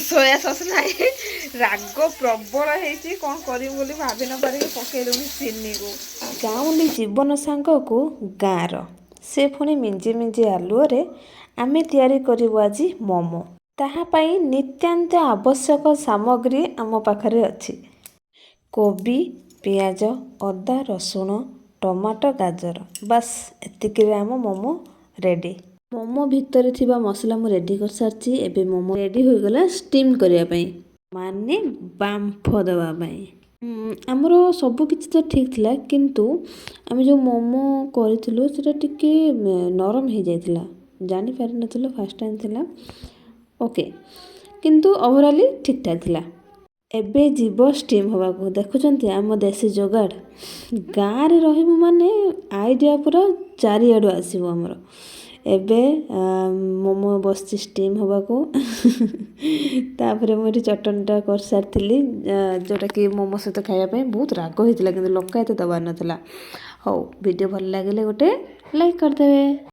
Soya sauce ନାହିଁ। ରାଗ ପ୍ରବଳ ହେଇଛି, କ'ଣ କରିବୁ ବୋଲି ଭାବି ନ ପାରିକି ପକେଇ ଦେଉନି ଚିନିକୁ। ଗାଉଁଲି ଜୀବନ ସାଙ୍ଗକୁ ଗାଁର ସେ ପୁଣି ମିଞ୍ଜି ମିଞ୍ଜି ଆଲୁଅରେ ଆମେ ତିଆରି କରିବୁ ଆଜି ମୋମୋ। ତାହା ପାଇଁ ନିତ୍ୟାନ୍ତ ଆବଶ୍ୟକ ସାମଗ୍ରୀ ଆମ ପାଖରେ ଅଛି: କୋବି, ପିଆଜ, ଅଦା, ରସୁଣ, ଟମାଟୋ, ଗାଜର। ବାସ୍, ଏତିକିରେ ଆମ ମୋମୋ ରେଡ଼ି। ମୋମୋ ଭିତରେ ଥିବା ମସଲା ମୁଁ ରେଡ଼ି କରିସାରିଛି। ଏବେ ମୋମୋ ରେଡ଼ି ହୋଇଗଲା ଷ୍ଟିମ୍ କରିବା ପାଇଁ, ମାନେ ବାମ୍ଫ ଦେବା ପାଇଁ। ଆମର ସବୁ କିଛି ତ ଠିକ୍ ଥିଲା, କିନ୍ତୁ ଆମେ ଯେଉଁ ମୋମୋ କରିଥିଲୁ, ସେଇଟା ଟିକେ ନରମ ହେଇଯାଇଥିଲା। ଜାଣିପାରିନଥିଲୁ, ଫାର୍ଷ୍ଟ ଟାଇମ୍ ଥିଲା। ଓକେ, କିନ୍ତୁ ଓଭରାଲି ଠିକ୍ଠାକ୍ ଥିଲା। ଏବେ ଯିବ ଷ୍ଟିମ୍ ହେବାକୁ। ଦେଖୁଛନ୍ତି ଆମ ଦେଶୀ ଯୋଗାଡ଼। ଗାଁରେ ରହିବୁ ମାନେ ଆଇଡ଼ିଆ ପୁରା ଚାରିଆଡ଼ୁ ଆସିବ ଆମର। ଏବେ ମୋମୋ ବସିଛି ଷ୍ଟିମ୍ ହେବାକୁ। ତାପରେ ମୁଁ ଏଠି ଚଟଣିଟା କରିସାରିଥିଲି, ଯେଉଁଟାକି ମୋମୋ ସହିତ ଖାଇବା ପାଇଁ। ବହୁତ ରାଗ ହେଇଥିଲା, କିନ୍ତୁ ଲଙ୍କା ଏତେ ଦେବାର ନଥିଲା। ହଉ, ଭିଡ଼ିଓ ଭଲ ଲାଗିଲେ ଗୋଟେ ଲାଇକ୍ କରିଦେବେ।